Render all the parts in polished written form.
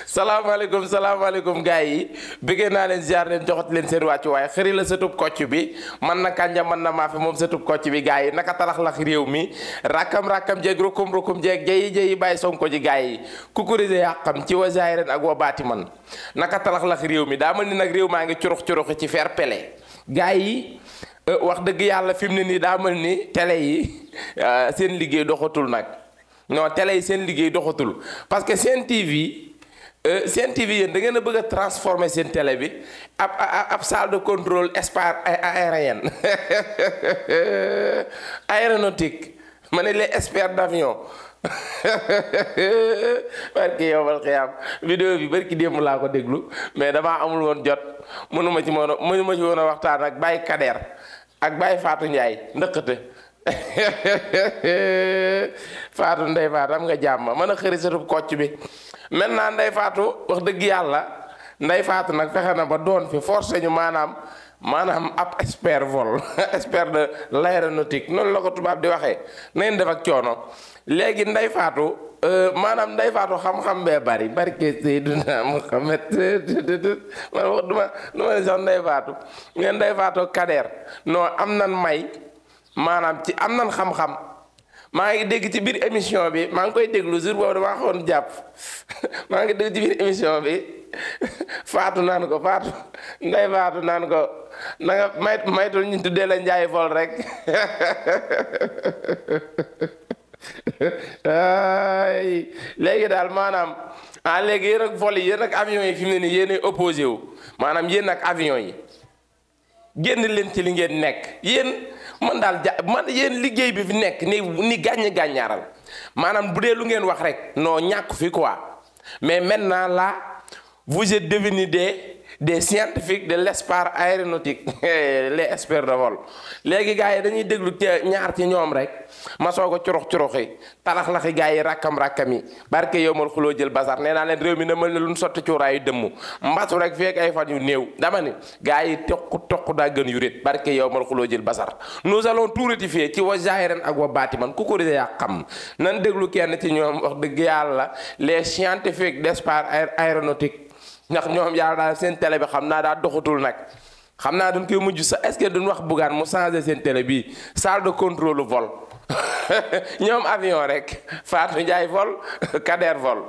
salaamaaleykum gars yi bëggee naa leen ziar leen joxat leen seen wàccu waaye xëri la sëtub kocc bi man na kànja man na maafe moom sëtub kocc bi gars yi naka talax-lax réew mi rakkam jeeg rukum jeeg jayi bàyyi sonko ji gars yi kukurise yàqam ci wa zahiran ak wa baati man naka talax-lax réew mi daa mel ni nag réew maa ngi curux ci fair play gars yi wax dëgg yàlla fi mu ne nii daa mel ni télé yi seen liggéey doxatul nag non télé yi seen liggéey doxatul parce que Sen TV yéen da ngeen a bëgg a transformer seen télé bi ab salle de contrôle espace aérien aéronautique ma ne les experts d'avion barki yowal xiyaam vidéo bi barki démb laa ko déglu mais damaa amul woon jot mënuma ci woon a waxtaan ak Baye Kader ak Baye Fatou Ndiaye ndëkkate Fatou Ndeye Fatou am nga jàmm mën a xëri satub kocc bi maintenant Ndeye Fatou wax dëgg yàlla Ndeye Fatou nag fexe na ba doon fi forcé ñu maanaam ab expert vol expert de l'aéronautique noonu la ko tubaab di waxee na ngeen def ak coono léegi Ndeye Fatou maanaam Ndeye Fatou xam-xam bee bari barke Seydina Muhammad man wax duma ne sax Ndeye Fatou ngeen Ndeye Fatou Kader non am nan may maanaam ci am nan xam-xam maa ngi dégg ci biir émission bi maa ngi koy déglu jour boobu damaa xawoon jàpp maa ngi dégg ci biir émission bi Fatou naan ko Fatou Ndeye Fatou naan ko na nga maytul ñu tuddee la Njaay vol rek léegi daal maanaam léegi yéen ak vol yi yéen ak avion yi fi mu ne nii yéenay opposé wu maanaam yéen ak avion yi génn leen ci li ngeen nekk yéen man yéen liggéey bi fi nekk ni gàññaaral maanaam bu dee lu ngeen wax rek non ñàkk fi quoi mais maintenant là vous êtes devenus des scientifiques de l'espace aéronautique les experts de vol léegi gars yi dañuy déglu ñaar ci ñoom rek ma soog a curuxi talax-laxi gars yi rakkam yi barke yow mal xuloo jël basar nee naa leen réew mi na mel ne lu ñu sotti cuuraayu dëmm mbasu rek feek ay fan yu néew dama ni gars yi toq daa gën yu rét barke yow mal xuloo jël basar nous allons tout rectifier ci wa zahiran ak wa baati man ku ko risé yaa xam nan déglu kenn ci ñoom wax dëgg yàlla les scientifiques d'espace aéronautique ndax ñoom yàlla daal seen télé bi xam naa daa doxatul nag xam naa dañ koy mujj sax est-ce que duñ wax buggaan mu changer seen télé bii salle de contrôle vol ñoom avion rek Fatou Ndiaye vol Kader vol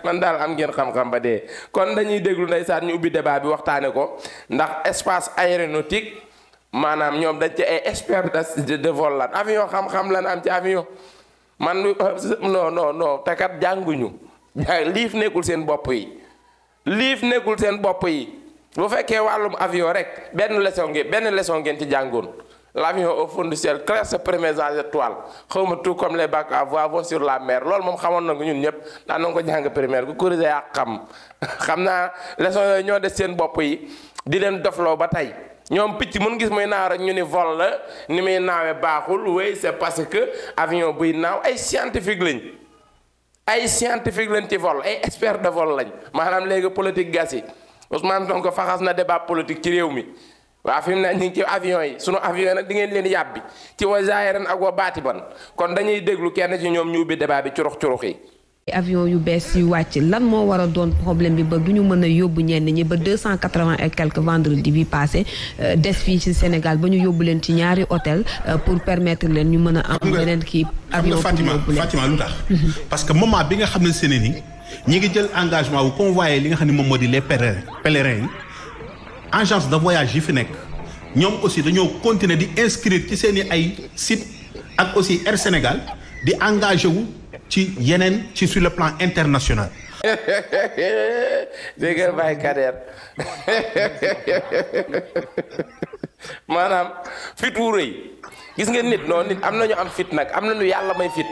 man daal am ngeen xam-xam ba dee kon dañuy déglu ndeysaan ñu ubbi débat bi waxtaane ko ndax espace aéronautique maanaam ñoom dañ ci ay expert de vol lan avion xam-xam lan am ci avion man non te kat jànguñu liif nekkul seen bopp yi bu fekkee wàllum avion rek benn leçon ngeen ci jàngoon l'avion au fond du ciel classe ses premières étoiles xawma tout comme les bacs à voile sur la mer loolu moom xamoon na ko ñun ñëpp daan na ko jàng primaire ku corrigé yaa xam naa leçon yooyu ñoo des seen bopp yi di leen dofloo ba tey ñoom picc mun gis muy naaw rek ñu ni vol la ni muy naawee baaxul oui c'est parce que avion buy naaw ay scientifique lañ ci vol ay expert de vol lañ maanaam léegi politique gas yi Ousmane Sonko faxas na débat politique ci réew mi waa fi mu ne ñu ngi ci avion yi sunu avion yi nag di ngeen leen yàbbi ci wa zahiran ak wa baatiban kon dañuy déglu kenn ci ñoom ñu ubbi débat bi curux yi. avion yu bees yu wàcc lan moo war a doon problème bi ba du ñu mën a yóbbu ñenn ñi ba 280 et quelques vendredi bi passé des fii ci Sénégal ba ñu yóbbu leen ci ñaari hôtel pour permettre leen ñu mën a am beneen kii avion pour yóbbu leen Fatima lu tax parce que moment bi nga xam ne seen ni ñi ngi jël engagement wu convoyer li nga xam ne moom moo di les pèlerins yi agence de voyage yi fi nekk ñoom aussi dañoo continuer di inscrire ci seen i ay site ak aussi Air Sénégal di engagé wu ci yeneen ci sur le plan international. dégg nga Baye Kader maanaam fit wu rëy gis nga nit am nañu am fit nag am nañu yàlla may fit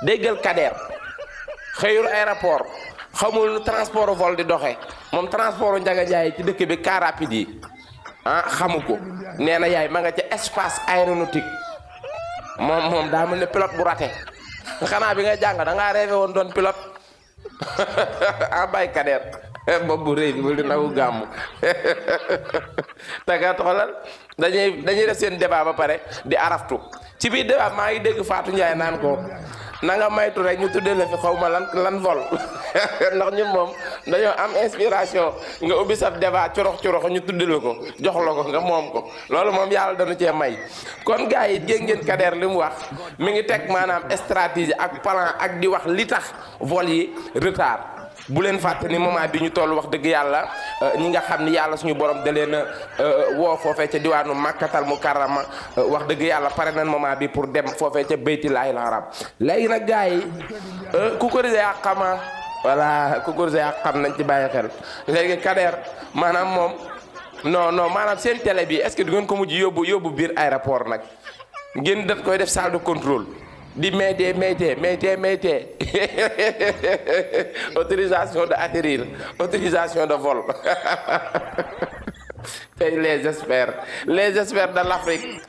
déggal Kader xëyul aéroport xamul nu transport vol di doxe moom transport Njaga Njaay ci dëkk bi car rapide yi xamu ko nee na yaay ma nga ca espace aéronautique moom daa mel ne pilote bu raté xanaa bi nga jàng da ngaa rêvé woon doon pilote Baye Kader bopp bu rëy bi bul di nagu gàmmu te kat xoolal dañuy def seen débat ba pare di araftu ci biir débat maa ngi dégg Fatou Ndiaye naan ko na nga maytu rek ñu tuddee la fi xaw ma lan vol ndax ñun moom dañoo am inspiration nga ubbi sa débat corox ñu tuddee la ko jox la ko nga moom ko loolu moom yàlla dañu cee may. kon gars yi dégg ngeen Kader li mu wax mi ngi teg maanaam stratégie ak plan ak di wax li tax vol yi retard. bu leen fàtte ni moment bi ñu toll wax dëgg yàlla ñi nga xam ni yàlla suñu borom da leen woo foofee ca diwaanu Makkatal Mukarrama wax dëgg yàlla pare nañ moment bi pour dem foofee ca Baytullaahil Haram léegi nag gars yi ku ko gisee ak xama voilà ku ko gisee ak xam nañ ci bàyyi xel léegi Kader maanaam moom non maanaam seen télé bi est-ce que du ngeen ko mujj yóbbu biir aéroport nag ngeen daf koy def salle de contrôle. di mayte autorisation de atterrir autorisation de vol tey les experts de l'Afrique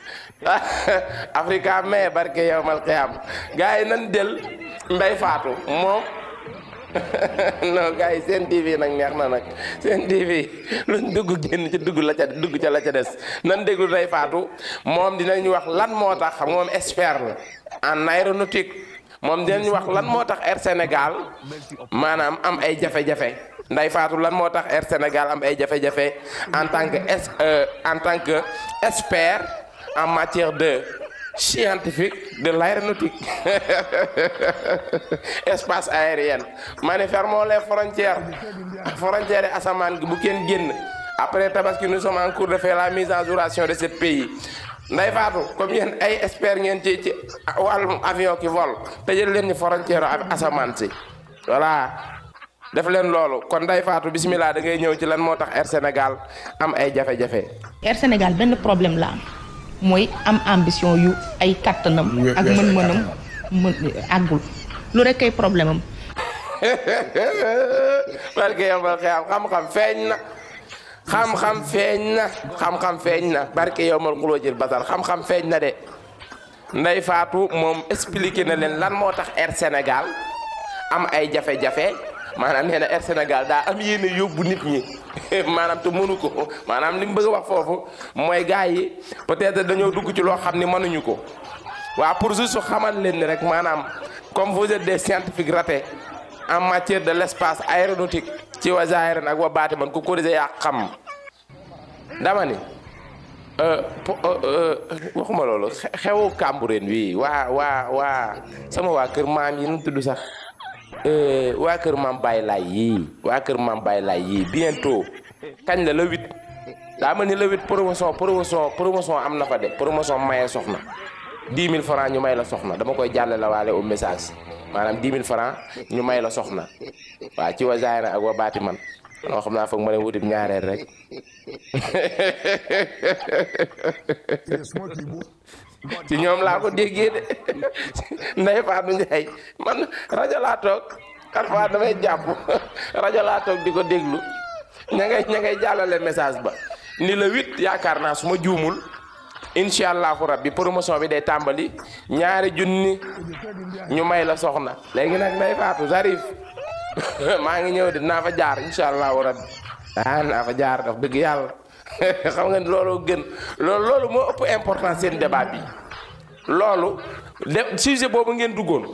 Africa mais barke yawmal qiyam gars yi nan del Ndeye Fatou moom non gars yi seen TV nag neex na nag seen TV luñ dugg génn ci dugg ca la ca des nan déglu Ndeye Fatou moom dinañu wax lan moo tax xam nga moom expert la en aéronautique moom dinañu wax lan moo tax Air Sénégal maanaam am ay jafe-jafe Ndeye Fatou lan moo tax Air Sénégal am ay jafe-jafe en tant que expert en matière de scientifique de l'aéronautique espace aérien ma ne fermons les frontières yi asamaan gi bu kenn génn après tabaski nous sommes en cours de faire la mise en jouration de ce pays. Ndeye Fatou comme yéen ay expert ngeen ci wàllum avion ki vol tëjal leen ni frontière asamaan si voilà def leen loolu kon Ndeye Fatou bismillah da ngay ñëw ci lan moo tax Air Sénégal am ay jafe-jafe. Air Sénégal benn problème la am mooy am ambition yu ay kattanam ak mën-mënam àggul lu rek kay problème am. parce que yow xam-xam feeñ na. xam-xam feeñ na barke yow mal xuloo jël basar xam-xam feeñ na de Ndeye Fatou moom expliqué na leen lan moo tax Air Sénégal am ay jafe-jafe maanaam nee na Air Sénégal daa am yéene yóbbu nit ñi maanaam te mënu ko maanaam li mu bëgg a wax foofu mooy gars yi peut-être dañoo dugg ci loo xam ni mënuñu ko waaw pour juste xamal leen ni rek maanaam comme vous êtes des scientifiques ratés en matière de l'espace aéronautique ci wa zahiran ak wa baatiman ku ko gisee yaa xam dama ni waxuma loolu xewu Cambérène wi waa sama waa kër maam yi nu tudd sax waa kër maam Baye Laye yii bientôt kañ la le 8 daa mel ni le 8 promotion am na fa de promotion maye soxna 10 000 francs ñu may la soxna dama koy jàllale waale au message maanaam 10 000 francs ñu may la soxna waaw ci wa zahiran ak wa baatiman non xam naa foog ma ne wutib ñaareel rek ci ñoom laa ko déggee de Ndeye Fatou Ndiaye man rajo laa toog parfois damay jàpp rajo laa toog di ko déglu ña ngay jàllale message ba ni le 8 yaakaar naa su ma juumul incha allahu rabbi promotion bi day tàmbali 2 junni ñu may la soxna léegi nag Ndeye Fatou j'arrive maa ngi ñëw de dinaa fa jaar incha allahu rabbi naa fa jaar daf dëgg yàlla xam nga loolu gën loolu moo ëpp importance seen débat bi loolu sujet boobu ngeen duggoon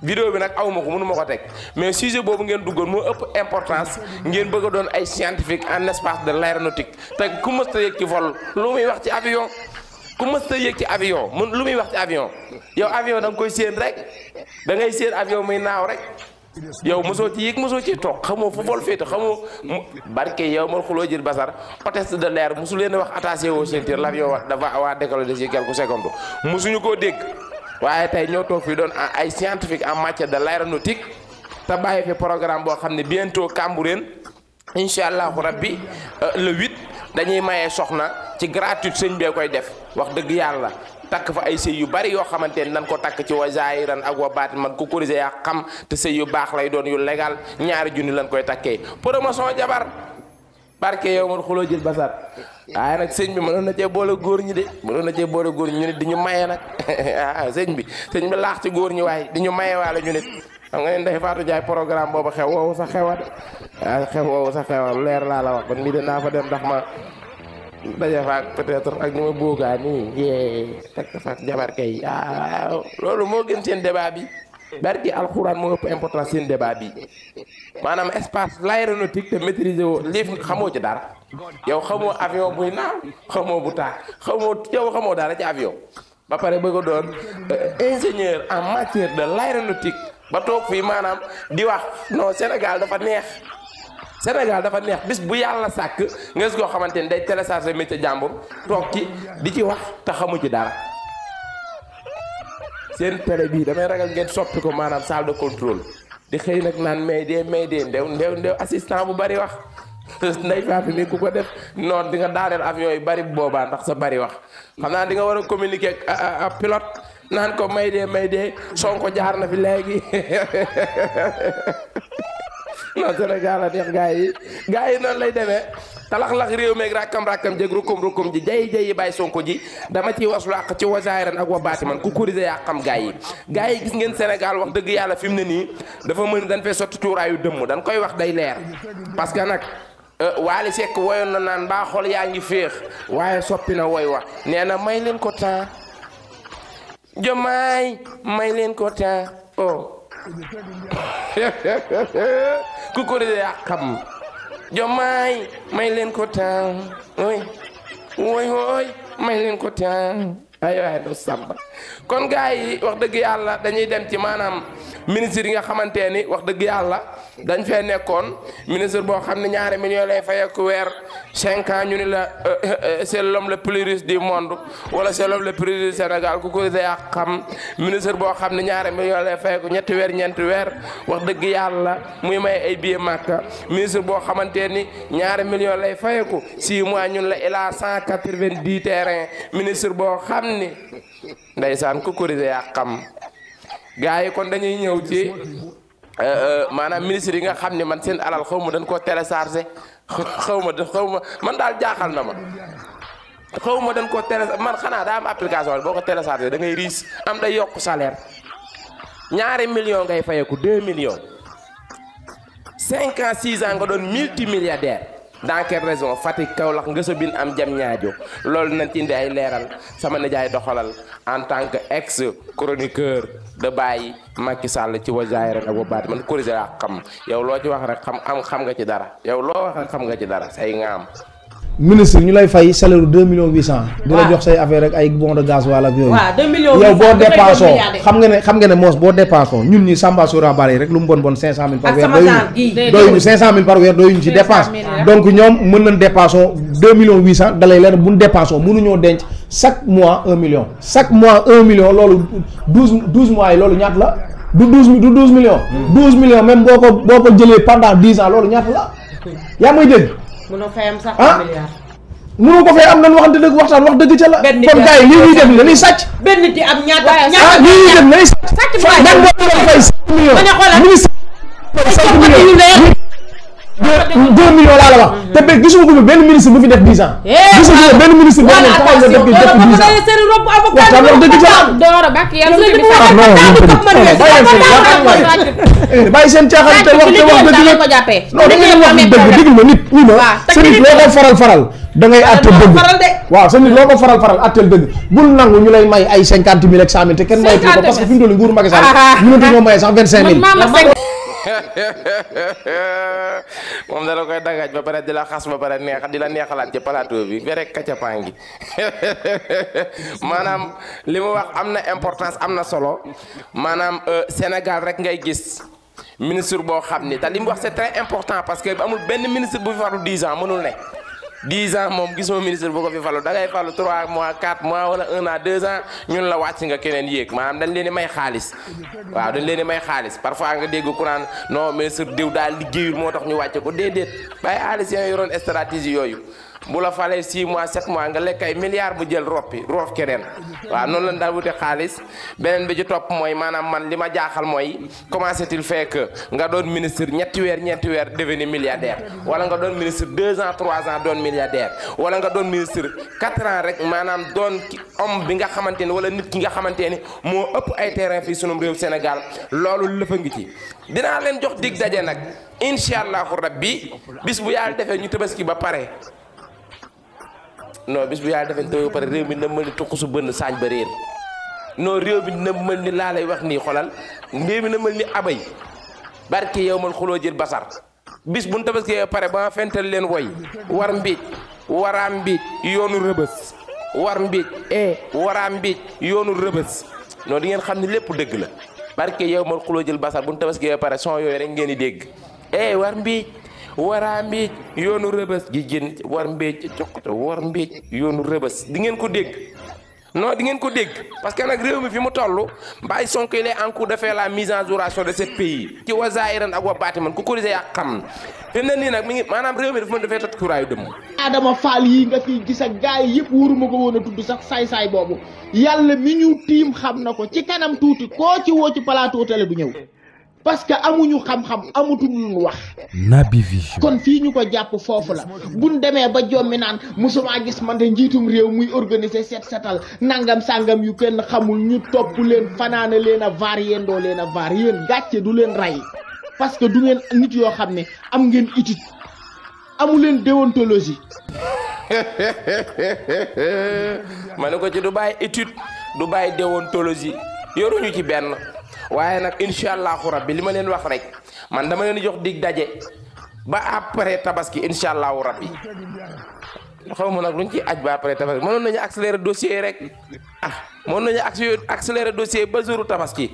vidéo bi nag awma ko mënu ma ko teg mais sujet boobu ngeen duggoon moo ëpp importance ngeen bëgg a doon ay scientifique en espace de l'aéronautique te ku mës ta yëg ci vol lu muy wax ci avion ku mës ta yëg ci avion lu muy wax ci avion yow avion da nga koy séen rek da ngay séen avion muy naaw rek yow mosoo ci yéeg mosoo ci toog xamoo fu vol féete xamoo barke yow mal xuloo jël basar hôtesse de l'air mosu leen a wax attaché au ceinture l'avion waa décoller d'ici quelques secondes mosuñu koo dégg waaye tey ñoo toog fii doon ay scientifique en matière de l'aéronautique te bàyyi fi programme boo xam ne bientôt Cambérène incha allahu rabbi le 8 dañuy mayee soxna ci gratuite sëñ bee koy def wax dëgg yàlla takk fa ay sëy yu bari yoo xamante ni nan ko takk ci wa zahiran ak wa baati man ku corrigé yaa xam te sëy yu baax lay doon yu légal 2 junni lan koy takkee promotion jabar barke yow man xuloo jël basar waaye nag sëñ bi mënoon na cee boole góor ñi de mënoon na cee boole góor ñi ñu nit di ñu maye nag sëñ bi laax ci góor ñi waaye di ñu maye waale ñu nit xam nga ne Ndeye Fatou Ndiaye programme boobu xew woowu sa xewa de waaw xew woowu sa xewa lu leer laa la wax man mii de naa fa dem ndax ma daje fa peut-être ak ñu ma boogaa nii yee teg fa jabar kay waaw loolu moo gën seen débat bi barki alxuraan moo ëpp importance seen débat bi maanaam espace l'aéronautique te maîtriser woo lii xamoo ci dara yow xamoo avion buy naaw xamoo bu taal yow xamoo dara ci avion ba pare bëgg a doon ingénieur en matière de l'aéronautique ba toog fii maanaam di wax non Sénégal dafa neex bis bu yàlla sàkk nga gis koo xamante ni day télécharger métier jàmbur toog ci di ci wax te xamu ci dara seen télé bii damay ragal ngeen soppi ko maanaam salle de contrôle di xëy nag naan may dee ndew assistant bu bari wax nday faatu mi ku ko def noonu di nga daaneel avion yi bari boobaa ndax sa bari wax xam naa di nga war a communiquer ak pilote naan ko may dee Sonko jaar na fi léegi non Sénégal la neex gaa yi noonu lay demee talax-lax réew meeg rakkam jég rukum ji jayi bàyyi Sonko ji dama ciy waslu àq ci wasaayiran ak wa baati man ku kurise yaa xam gaa yi gis ngeen Sénégal wax dëgg yàlla fi mu ne nii dafa mën dañ fay sotti tuuraayu dëmm dañ koy wax day leer parce que nag Waly Seck woyoon na naan mbaa xol yaa ngi féex waaye soppi na woy wax nee na may leen ko temps Diomaye may leen ko temps ku ko dee yaa xam Diomaye may leen ko temps woy may leen ko temps ay do samba kon gars yi wax dëgg yàlla dañuy dem ci maanaam ministre yi nga xamante ni wax dëgg yàlla dañ fee nekkoon ministre boo xam ne 2 millions lay fayeeku weer 5 ans ñu ni la c'est l'homme le plus riche du monde wala c'est l'homme le plus riche du Sénégal ku ko yaa xam ministre boo xam ne 2 millions lay fayeeku ñeenti weer wax dëgg yàlla muy may ay billet Makka ministre boo xamante ni 2 millions lay fayeeku 6 mois ñun la il a 190 terrain ministre boo xam ni ndeysaan ku ko yaa xam gars yi kon dañuy ñëw ci maanaam ministre yi nga xam ne man seen alal xaw ma dañ koo téléchargé xaw ma man daal jaaxal na ma xaw ma dañ koo téléchargé man xanaa daa am application boo ko téléchargé da ngay riis am day yokk salaire 2 millions ngay fayeku 2 millions 5 ans 6 ans nga doon multimilliardaire dans quelle raison Fatick Kaolack Ngësobin am jam ñaajo loolu nañ ci indi ay leeral sama nijaay doxalal en tant que ex chroniqueur de Baye Macky Sall ci wajaay rek ak baat man corrigé yaa xam yow loo ci wax rek xam nga ci dara yow loo wax rek xam nga ci dara say ngaam ministre ñu lay fay salaire 2 millions 800. di la jox say affaire rek ay bon de gaz wala ak yooyu. waaw 2 millions 800 yow boo dépensé xam nga ne moos boo dépensé ñun ñi Samba Soura Bale rek lu mu bon 500000 par weer doyuñu 500000 par weer doyuñu ci dépense donc ñoom mën nañ dépensé 2 millions 800 dalay leer bu ñu dépensé mënuñoo denc chaque mois 1 million chaque mois 1 million loolu 12 mois yi loolu ñaata la du 12 millions. 12 millions même boo ko jëlee pendant 10 ans loolu ñaata la yaa may dégg. mënoo fay am sax 1 milliard. mënoo ko fay am nañ waxante dëgg waxtaan wax dëgg ca la. kon gars yi lii ñuy def ni dañuy sàcc. benn nit yi am ñaata lii ñuy def dañuy sàcc. man boo doon fay 5 millions. deux millions laa la wax. te ba gisuma ko benn ministre bu fi def 10 ans. gisuma ko benn ministre boo xam ne taxaw na def 10 ans. waxtaan wax dëgg ca la. bàyyi seen caaxaan te wax dëgg la non da ngeen wax dëgg déglu ma nit ñi ma sa nit loo ko faral da ngay àtte dëgg waaw sa nit loo ko faral àtteel dëgg bul nangu ñu lay may ay 50 000 ak 100 000 te kenn maytu ko parce que fi mu toll nguuru Macky Sall mënatu ñoo maye sax 25 000 moom dala koy dagaaj ba pare di la xas ba pare di la neexalaat ci plateau bi ba rek kacapaa ngi maanaam li mu wax am na importance am na solo maanaam Sénégal rek ngay gis ministre boo xam ni te li mu wax c'est très important parce que amul benn ministre bu fi falu 10 ans mënul ne 10 ans moom gisuma ministre bu ko fi falu da ngay falu 3 mois 4 mois wala 1 an 2 ans ñun la wàcc nga keneen yéeg maanaam dañ leen di may xaalis waaw dañ leen di may xaalis parfois nga dégg courant non ministre diw daal liggéeyul moo tax ñu wàcce ko déedéet bàyyi xaalis yi yoroon stratégie yooyu bu la falee 6 mois 7 mois nga lekk ay milliards bu jël roof keneen waaw noonu lañ daal wute xaalis beneen bi ci topp mooy maanaam man li ma jaaxal mooy comment c'est-il fait que nga doon ministre ñeenti weer devenu milliardaire wala nga doon ministre 2 ans 3 ans doon milliardaire wala nga doon ministre 4 ans rek maanaam doon homme bi nga xamante ni wala nit ki nga xamante ni moo ëpp ay terrain fii sunum réew Sénégal loolu lëfa ngi ci dinaa leen jox dig daje nag incha allahu rabbi bis bu yàlla defee ñu tabaski ba pare non bis bu yàlla defee taw pare réew mi na mën a tuq su bënn saañ ba réer non réew mi dina mel ni laa lay wax nii xolal réew mi na mel ni abay barke yow mal xuloo jël basar bis bu ñu tabaskee pare ba nga fental leen woy war mbiij waraam mbiij yoonu rëbës war mbiij waraam mbiij yoonu rëbës non di ngeen xam ne lépp dëgg la barke yow mal xuloo jël basar bu ñu tabaskee pare son yooyu rek ngeen di dégg war mbiij waraa mbiij yoonu rëbës gi gën war mbiij cokkto war mbiij yoonu rëbës di ngeen ko dégg non di ngeen ko dégg parce que nag réew mi fi mu toll Mbaye Sonko il est en cours de faire la mise en jouration de ce pays ci wa zaahiran ak wa baatinan ku ko gisee yaa xam fi mu ne nii nag mi ngi maanaam réew mi dafa mën dafay tat kuraayu dëmm Adama Fall yi nga fi gis ak gaay yi yëpp wóoruma ko woon a tudd sax saay-saay boobu yàlla mi ñu tiim xam na ko ci kanam tuuti koo ci woo ci plateau télé bu ñëw parce que amuñu xam-xam amatuñu lu wax. Naby Vision. kon fii ñu ko jàpp foofu la buñ demee ba jommi naan musuma gis man de njiitum réew muy organiser set setal nangam sangam yu kenn xamul ñu topp leen fanaana leen a vaar yendoo leen a vaar yéen gàcce du leen rey parce que du ngeen nit yoo xam ne am ngeen étude amu leen déontologie. ma ne ko ci du bàyyi étude du bàyyi déontologie yoruñu ci benn. waaye nag incha allahu rabbi li ma leen wax rek man dama leen jox dig daje ba après tabaski incha allahu rabbi xaw ma nag luñ ci aj ba après tabaski mënoon nañu accélérer dossier rek mënoon nañu accélérer dossier ba jouru tabaski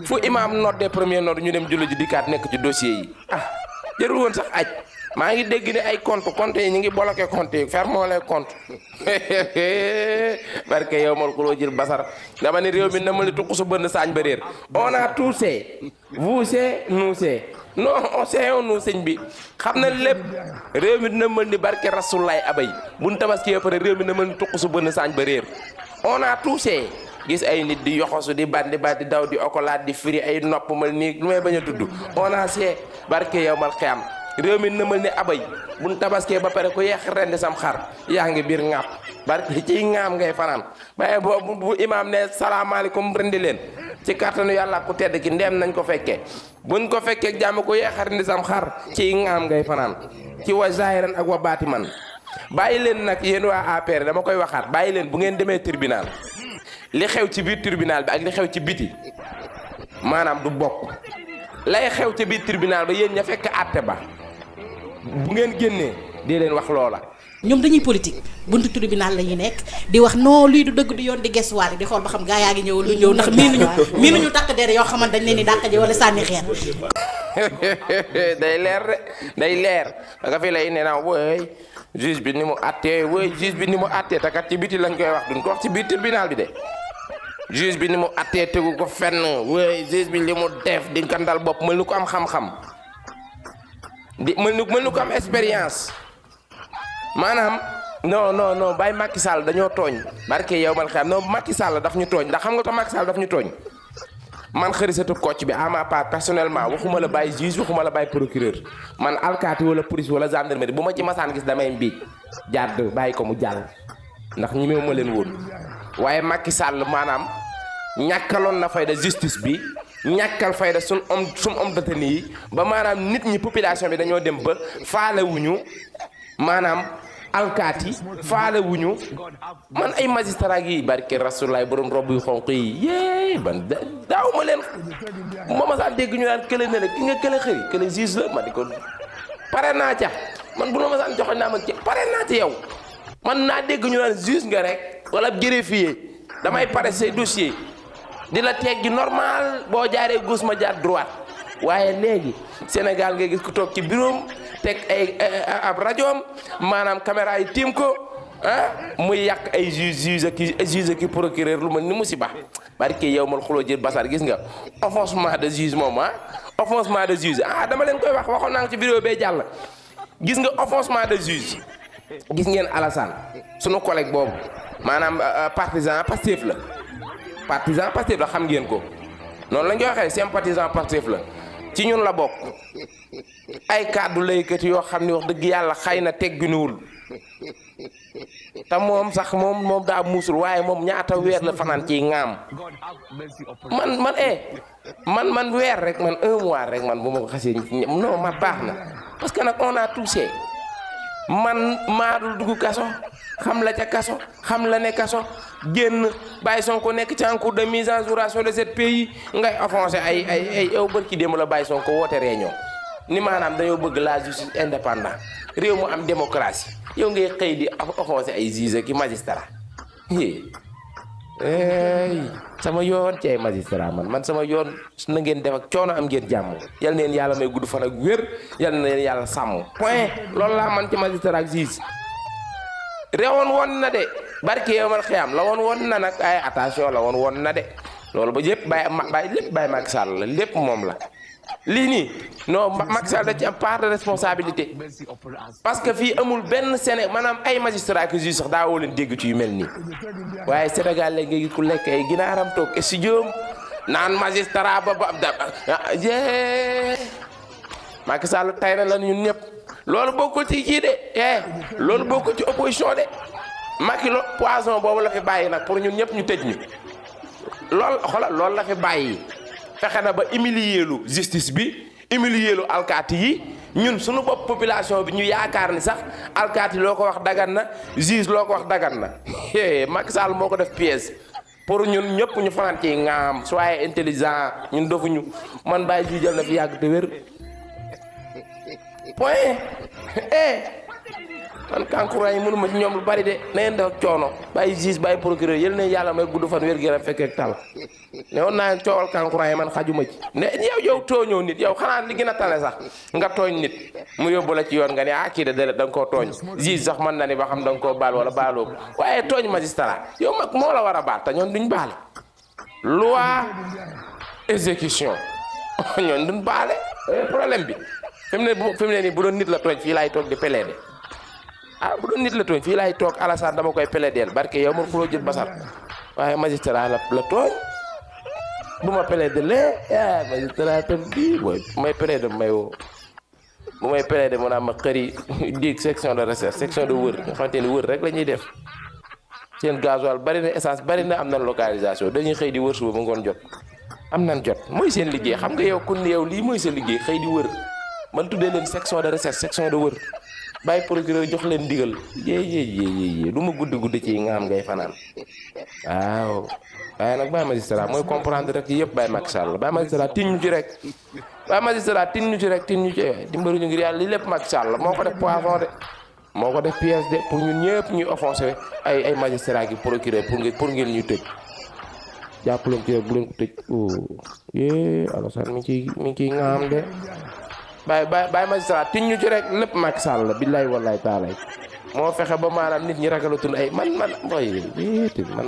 fu imam noddee premier nodd ñu dem julli ji dikkaat nekk ci dossier yi jërul woon sax aj maa ngi dégg ne ay compte yi ñu ngi bloqué compte yi fermons les comptes barke yow mal xuloo jël basar dama ne réew mi na ma li tukk su bënn saañ ba réer on a tout c'est vous c'est nous c'est non on sait nous sëñ bi xam na lépp réew mi dina mel ni barke rasulaay abay buñ tabaski pare réew mi na mel ni tukk su bënn saañ ba réer on a tout c'est gis ay nit di yoxosu di bandi daw di okolaat di firi ay nopp mal nii lu may bañ a tudd on a c'est barke yow mal xiyam réew mi nëmal ne abay buñ tabaskee ba pare ko yeex rendi sam xar yaa ngi biir ŋaap barke ci ŋaam ngay fanaan waaye bu imaam ne salaamaaleykum rendi leen ci kàttanu yàlla ku tedd ki ndeem nañ ko fekkee buñ ko fekkee jàmm ko yeex rendi sam xar ci ŋaam ngay fanaan ci wa zaahiran ak wa baati man bàyyi leen nag yéen waa APR dama koy waxaat bàyyi leen bu ngeen demee tribunal li xew ci biir tribunal bi ak li xew ci biti maanaam du bokk lay xew ci biir tribunal ba yéen ña fekk àtte ba bu ngeen génnee di leen wax loola. ñoom dañuy politique buntu tribunal la ñuy nekk di wax non lii du dëgg du yoon di gestuwaale di xool ba xam gaa yaa ngi ñëw lu ñëw ndax miinuñu takk der yoo xamante dañ leen di dàq ji wala sànni xeer. day leer de day leer da nga fi lay nee naa wooy juge bi ni mu àttee wooy juge bi ni mu àttee te kat ci biti lañ koy wax duñ ko wax ci biir tribunal bi de. juge bi ni mu àttee tegu ko fenn wooy juge bi li mu def di nga dal bopp mel ni ko am xam-xam. di mel ni ko am expérience maanaam non Baye Macky Sall dañoo tooñ barke yow mal xam non Macky Sall daf ñu tooñ ndax xam nga tax Macky Sall daf ñu tooñ man xërisatu Kocc bi à ma part personnellement waxuma la Baye juge waxuma la Baye procureur man alkaati wala police wala gendarmerie bu ma ci masaan gis damay mbiij jàdd bàyyi ko mu jàll ndax ñi meew ma leen woon waaye Macky Sall maanaam ñàkkaloon na fayda justice bi ñàkkal fayda suñ homme de tenue yi ba maanaam nit ñi population bi dañoo dem ba faalewuñu maanaam alkaati faalewuñu man ay magistrat yi barke rasulaay borom rob yu xonq yi yée ban daaw ma leen ma masaan dégg ñu naan kële ne la ki nga kële xëri kële juge la ma di ko pare naa ca man bu ma masaan joxe naa ma ci pare naa ca yow man naa dégg ñu naan juge nga rek wala greffier damay pare say dossier di la teggi normal boo jaaree gauche ma jaar droite waaye léegi Sénégal nga gis ku toog ci bureau teg ay ab rajoom maanaam caméra yi tiim ko muy yàq ay juge ki procureur lu ma ni musiba barke yow mal xuloo jël basar gis nga offensement de juge moom offensement de juge dama leen koy wax waxoon naa ci vidéo bee jàll gis nga offensement de juge gis ngeen Alassane sunu collègue boobu maanaam partisan Pastef la xam ngeen ko noonu la ñu waxee sympathisant Pastef la ci ñun la bokk ay kàddu laykat yoo xam ne wax dëgg yàlla xëy na tegginuwul te moom sax moom daa muusul waaye moom ñaata weer la fanaan ci ŋaam man weer rek man un mois rek man bu ma ko xasee non ma baax na parce que nag on a touché man maa dul dugg kaso xam la ca kaso xam la ne kaso génn bàyyi Sonko nekk ci en cours de mise en juridiction de ce pays ngay offensé ay yow bër ci démb la bàyyi Sonko woote réunion ni maanaam dañoo bëgg la justice indépendant réew mu am démocratie yow ngay xëy di offensé ay juge ki magistrat sama yoon ci ay magistrat man sama yoon na ngeen def ak coono am ngeen jàmm yal neen yàlla may gudd fan ak wér yal na leen yàlla sàmm point loolu laa man ci magistrat ak juge réewoon woon na de barke yow mal xiyam la woon na nag ay attention la woon na de loolu ba yëpp bàyyi lépp bàyyi Macky Sall la lépp moom la lii nii non Macky Sall da ci am part de responsabilité parce que fii amul benn Sénégal maanaam ay magistrat ak juge sax daa woo leen dégg ci yu mel nii waaye Sénégal léegi nga gis ku lekk ay ginaaram toog studio naan magistrat Macky Sall tay na la ñun ñëpp loolu bokkul ci kii de loolu bokkul ci opposition de Macky poison boobu la fi bàyyi nag pour ñun ñëpp ñu tëj ñu loolu la fi bàyyi fexe na ba humilier lu justice bi humilier lu alkaati yi ñun suñu bopp population bi ñu yaakaar ni sax alkaati loo ko wax dagan na juge loo ko wax dagan na Macky Sall moo ko def pièce pour ñun ñëpp ñu fanaan ci ngaam soyez intelligent ñun dofuñu man bàyyi ji jël na fi yàgg te wér point man kankurang yi mënuma ci ñoom lu bari de na ngeen def coono bàyyi juge bàyyi procureur yël ne yàlla may gudd fan wér gu yaram fekkee tal ne woon naa coowal kankurang yi man xajuma ci ne yow tooñoo nit yow xanaa li gën a tane sax nga tooñ nit mu yóbbu la ci yoon nga ne kii de da nga koo tooñ juge sax mën na ni ba xam da nga koo baal wala baaloo ko waaye tooñ magistrat yow mag moo la war a baal te ñoon duñ baale loi exécution ñoon duñ baale problème bi fi mu ne nii bu doon nit la tooñ fii laay toog di plaider bu doon nit la tooñ fii laay toog Alassane dama koy plaider barke yow man fuloo jël basal waaye magistrat la tooñ bu ma plaider magistrat tam bii booy may plaider may woo bu may plaider mu naan ma xëri dig section de recherche section de wër nga xamante ni wër rek la ñuy def seen gasoil bari na essence bari na am nañ localisation dañuy xëy di wër suba ba ngoon jot am nañ jot mooy seen liggéey xam nga yow kun yow lii mooy seen liggéey xëy di wër man tuddee leen section de recherche section de wër bàyyi procureur jox leen digal yéey lu ma guddi ci nga xam ngay fanaan waaw waaye nag bàyyi magistrat mooy comprendre rek yëpp bàyyi Macky Sall bàyyi magistrat tin ñu ci rek bàyyi magistrat tin ñu ci rek tin ñu ci dimbalu ñu ngir yàlla li lépp Macky Sall moo ko def poisson de moo ko def pièce de pour ñun ñëpp ñuy offensé ay magistrat gi procureur pour ngeen ñu tëj jàpp leen ci rek bu leen ko tëj Alassane mi ngi ciy nga xam de bàyyi magistrat tin ñu ci rek lépp Macky Sall la billaay wallaay taalaay moo fexe ba maanaam nit ñi ragalatul ay man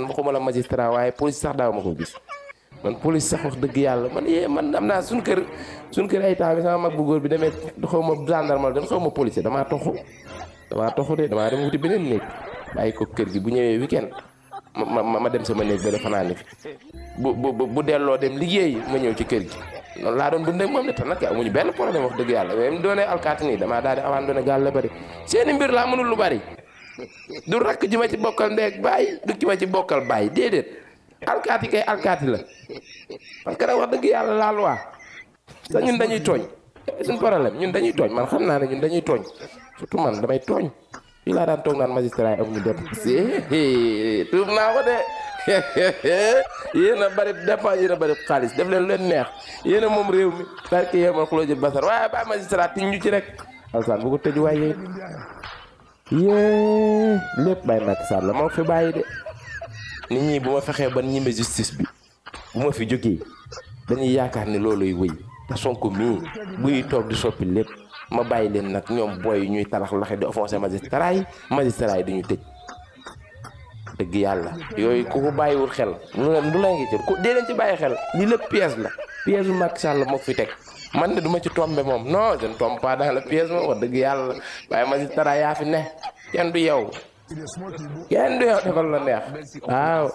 waxuma la magistrat waaye police sax daaw ma ko gis man police sax wax dëgg yàlla man am naa suñ kër ay temps bi sama mag bu góor bi demee xaw ma gendarme la xaw ma policier damaa toxu de damaa dem wuti beneen néeg bàyyi ko kër gi bu ñëwee weekend ma dem sama néeg ba dafa naa ni fi bu delloo dem liggéey ma ñëw ci kër gi noonu laa doon dundee moom de te nag amuñu benn problème wax dëgg yàlla même doone alkaati nii damaa daal di abandonné gaal la bari seeni mbir laa mënul lu bari du rakk ji ma ci bokkal ndeeg bàyyi du ki ma ci bokkal bàyyi déedéet alkaati kay alkaati la parce que nag wax dëgg yàlla la loi te ñun dañuy tooñ suñu problème ñun dañuy tooñ man xam naa ne ñun dañuy tooñ surtout man damay tooñ fii laa daan toog naan magistrat yi amuñu dépense tuub naa ko de yéen a bëri dépense yéen a bëri xaalis def leen leen neex yéen a moom réew mi parce que yow man xuloo jël basar waaye ba magistrat tiñ ñu ci rek Alassane bu ko tëj waaye yee lépp bàyyi Macky Sall la moo fi bàyyi de nit ñi bu ma fexee ba ñime justice bi bu ma fi jógee dañuy yaakaar ni looluy wëy te Sonko mii buy toog di soppi lépp ma bàyyi leen nag ñoom booy ñuy talax laxe di offensé magistrat yi duñu tëj dëgg yàlla yooyu ku ko bàyyiwul xel lu la ngi ci dee leen ci bàyyi xel lii lépp pièce la pièce bu Macky Sall moo fi teg man de duma ci tombé moom non je ne tombe pas dans la pièce moom wax dëgg yàlla waaye magistrat yaa fi ne kenn du yow defal la neex waaw